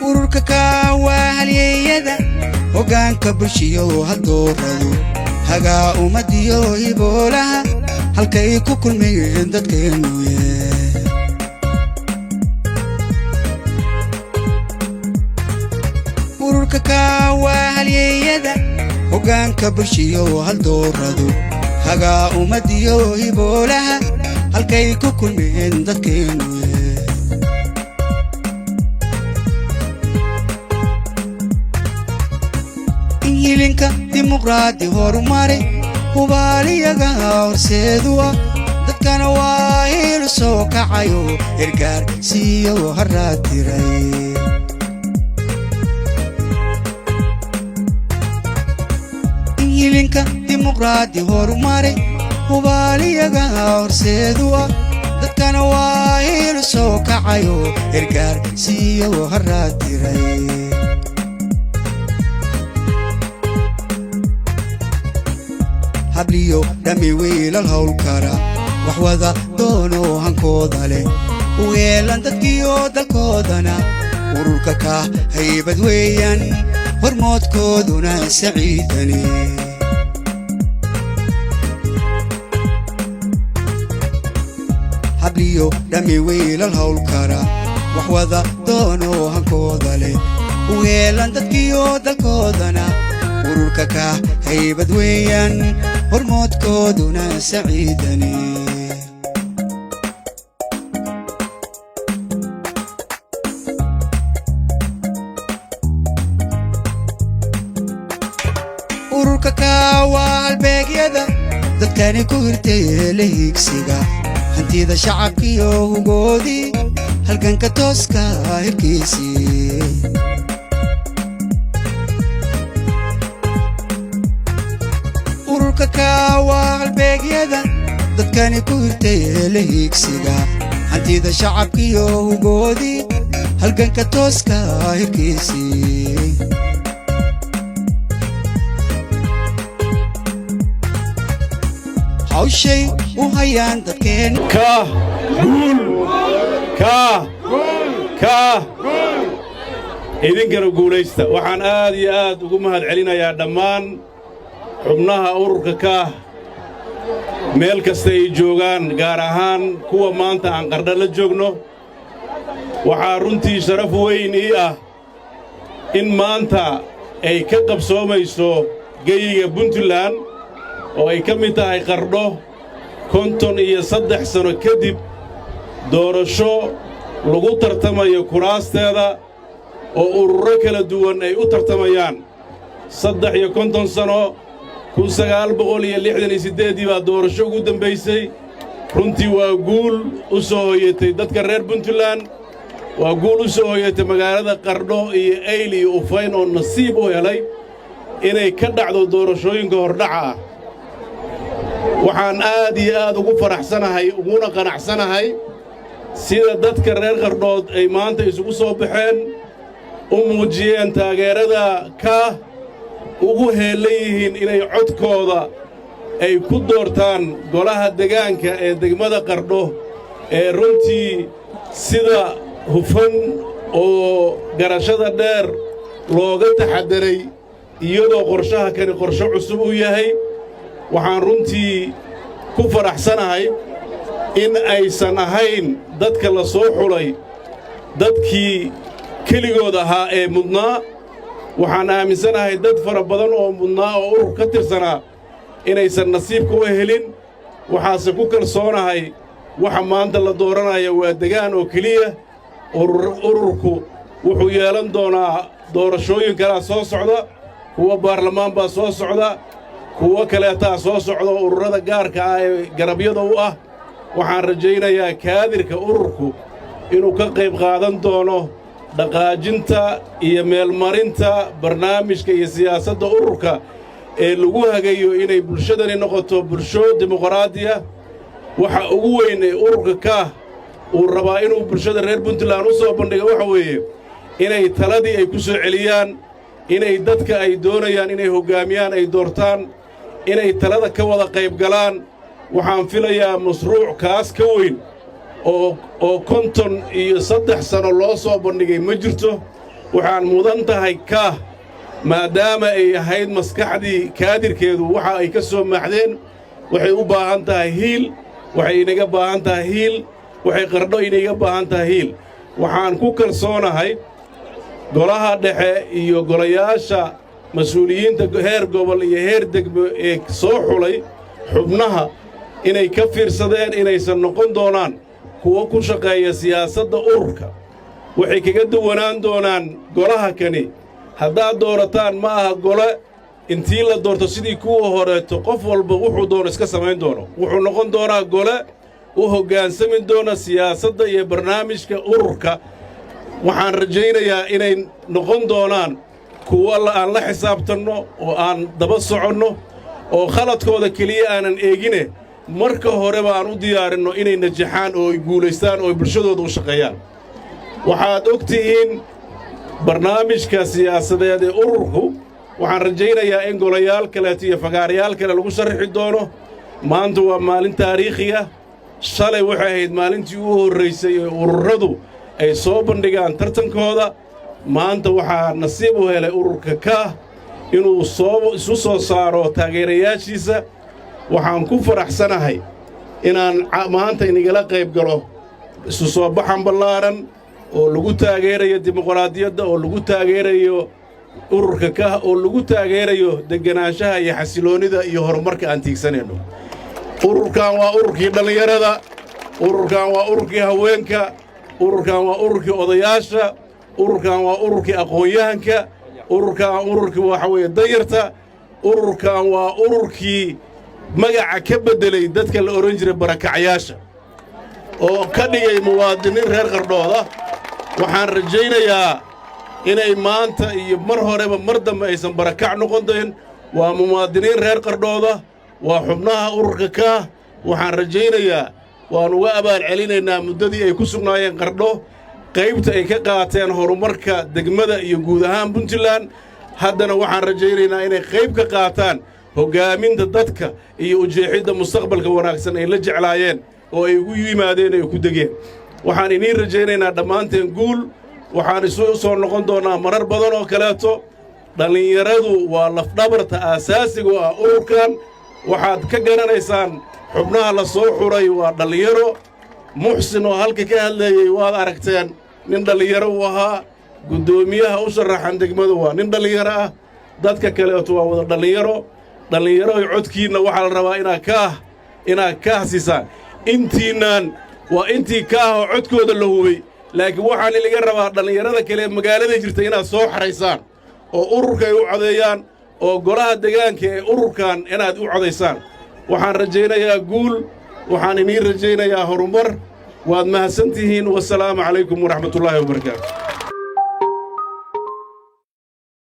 Ururka kaa waa halyeeyada hoggaanka bulshiyo haldooradu hagaa ummadiyo hiboolaha halkay ku kulmayeen dadkeennuye. Ururka kaa waa halyeeyada hoggaanka bulshiyo haldooradu hagaa ummadiyo hiboolaha halkay ku kulmeen dadkeennuye. Hilinka dimuqraadi horumare hubaaliyaga horseeduwa dadkana waa hilu soo kacayo hergaar siiyo haraad tiray. Hilinka dimuqraadi horumare hubaaliyaga horseeduwa dadkana waa hilu soo kacayo hergaar siiyo haraad tiray. Habliyo dhammi wiilal hawl kara wax wada doonoo hankooda leh u yeelan dadkiyo dalkoodana ururka ka haybad weeyaan hormoodkooduna saciidani. Habliyo dhammi wiilal hawl kara wax wada doonoo hankooda leh u yeelan dadkiyo dalkoodana ururka ka haybad weeyaan hormoodkooduna saciidani. Ururka kaa waa halbeegyada dadkani ku hirtay la hiigsiga hantida shacabkiyo hugoodii halganka tooska hirkiisii. Ururka kaa waa halbeegyada dadkani ku hirtay la hiigsiga hantida shacabkiyo hugoodii halganka tooska hirkiisii. Hawshay u hayaan dadkeen. Kaah guul, kaah, kaah, idinkana guulaysta. Waxaan aad iyo aad ugu mahad celinayaa dhammaan xubnaha ururka Kaah meel kasta ay joogaan, gaar ahaan kuwa maanta aan Qardha la joogno. Waxaa runtii sharaf weyn ii ah in maanta ay ka qabsoomayso geyiga Puntland oo ay ka mid tahay Qardho 53 sano kadib doorasho lagu tartamayo kuraasteeda oo ururro kala duwan ay u tartamayaan. 53 sano, 1968-dii baa doorasho ugu dambaysay. Runtii waa guul u soo hoyatay dadka reer Puntland, waa guul u soo hoyatay magaalada Qardho iyo Eyl iyo Ufayn oo nasiib u helay inay ka dhacdo doorashooyinka hordhaca ah. Waxaan aad iyo aad ugu faraxsanahay uguna qanacsanahay sida dadka reer Qardhood ay maanta isugu soo baxeen, u muujiyeen taageerada Kaah, ugu heellan yihiin inay codkooda ay ku doortaan golaha degaanka ee degmada Qardho ee runtii sida hufan oo garashada dheer looga taxaddaray, iyadoo qorshaha kani qorsho cusub uu yahay. Waxaan runtii ku faraxsanahay in aysan ahayn dadka la soo xulay dadkii keligood ahaa ee mudnaa. Waxaan aaminsanahay dad fara badan oo mudnaa oo urur ka tirsanaa inaysan nasiibka u helin. Waxaase ku kalsoonahay waxa maanta la dooranaya waa degaan oo keliya. Ururku wuxuu yeelan doonaa doorashooyin kalaa soo socda, kuwa baarlamaan baa soo socda, kuwo kaleetaa soo socda oo ururrada gaarka ah ee garabyada u ah. Waxaan rajaynayaa kaadirka ururku inuu ka qayb qaadan doono dhaqaajinta iyo meelmarinta barnaamijka iyo siyaasadda ururka ee lagu hagayo inay bulshadani noqoto bulsho dimuqraadiya. Waxa ugu weyn ee ururka Kaah uu rabaa inuu bulshada reer Puntland u soo bandhigo waxa weeye inay taladii ay ku soo celiyaan, inay dadka ay doonayaan inay hoggaamiyaan ay doortaan, inay talada ka wada qayb galaan. Waxaan filayaa mashruuc kaas ka weyn oo 53 sano loo soo bandhigay ma jirto. Waxaan mudan tahay Kaah, maadaama ay ahayd maskaxdii kaadirkeedu waxa ay ka soo maaxdeen. Waxay u baahan tahay hiil, waxay inaga baahan tahay hiil, waxay Qardho inaga baahan tahay hiil. Waxaan ku kalsoonahay golaha dhexe iyo golayaasha mas-uuliyiinta heer gobol iyo heer degmo ee soo xulay xubnaha inay ka fiirsadeen inaysan noqon doonaan kuwo ku shaqeeya siyaasadda ururka. Waxay kaga duwanaan doonaan golaha kani haddaad doorataan, ma aha gole intii la doorto sidii kuwa horeeto qof walba wuxuu doono iska samayn doono. Wuxuu noqon doonaa gole u hoggaansami doona siyaasadda iyo barnaamijka ururka. Waxaan rajaynayaa inay noqon doonaan kuwo aan la xisaabtanno oo aan daba soconno oo khaladkooda keliya aanan eegine, marka horeba aan u diyaarinno inay najaxaan oo ay guulaystaan oo ay bulshadooda u shaqeeyaan. Waxaad og tihiin barnaamijka siyaasadeed ee ururku. Waxaan rajaynayaa in golayaal kaleeto iyo fagaarayaal kale lagu sharrixi doono. Maanta waa maalin taariikhi ah. Shalay waxay ahayd maalintii u horraysay ee ururadu ay soo bandhigaan tartankooda. Maanta waxaa nasiib u helay ururka Kaah inuu soo isu soo saaro taageerayaashiisa. Waxaan ku faraxsanahay inaan maanta inagala qayb galo isu soo baxan ballaaran oo lagu taageerayo dimuqraadiyadda, oo lagu taageerayo ururka Kaah, oo lagu taageerayo degganaanshaha iyo xasiloonnida iyo horumarka aan tiigsanayno. Ururkan waa ururkii dhallinyarada, ururkan waa ururkii haweenka, ururkan waa ururkii odayaasha, ururkan waa ururkii aqoon-yahanka, ururkan waa ururkii waxa weeye danyarta, ururkan waa ururkii magaca ka beddelay dadka la odhan jiray barakacyaasha oo ka dhigay muwaadiniin reer Qardhooda. Waxaan rajaynayaa inay maanta iyo mar horeba mar dambe aysan barakac noqon dayn. Waa muwaadiniin reer Qardhooda, waa xubnaha ururka Kaah. Waxaan rajaynayaa waan uga abaal celinaynaa muddadii ay ku sugnaayeen Qardho, qaybta ay ka qaateen horumarka degmada iyo guud ahaan Puntland. Haddana waxaan rajaynaynaa inay qayb ka qaataan hoggaaminta dadka iyo ujeexidda mustaqbalka wanaagsan ay la jeclaayeen oo ay ugu yimaadeen ay ku degeen. Waxaan iniin rajaynaynaa dhammaanteen guul. Waxaan isu soo noqon doonnaa marar badan oo kaleeto. Dhallinyaradu waa lafdhabarta aasaasiga oo ah ururkan. Waxaad ka garanaysaan xubnaha la soo xuray waa dhallinyaro. Muxsin oo halka ka hadlayey waad aragteen, nin dhallinyaro uu ahaa. Guddoomiyaha u sharaxan degmadu waa nin dhallinyaro ah. Dadka kaleeto waa wada dhallinyaro. Dhallinyaro codkiinna waxaa la rabaa inaad Kaah siisaan. Intiinnan waa intii Kaah oo codkooda la hubay, laakiin waxaan ilaga rabaa dhallinyarada kale ee magaalada jirta inaad soo xaraysaan oo ururka ay u codeeyaan oo golaha degaanka ee ururkan inaad u codaysaan. Waxaan rajaynayaa guul, waxaan iniin rajaynayaa horumar. Waad mahadsan tihiin. Wasalaamu calaykum waraxmatullaahi wabarakaatu.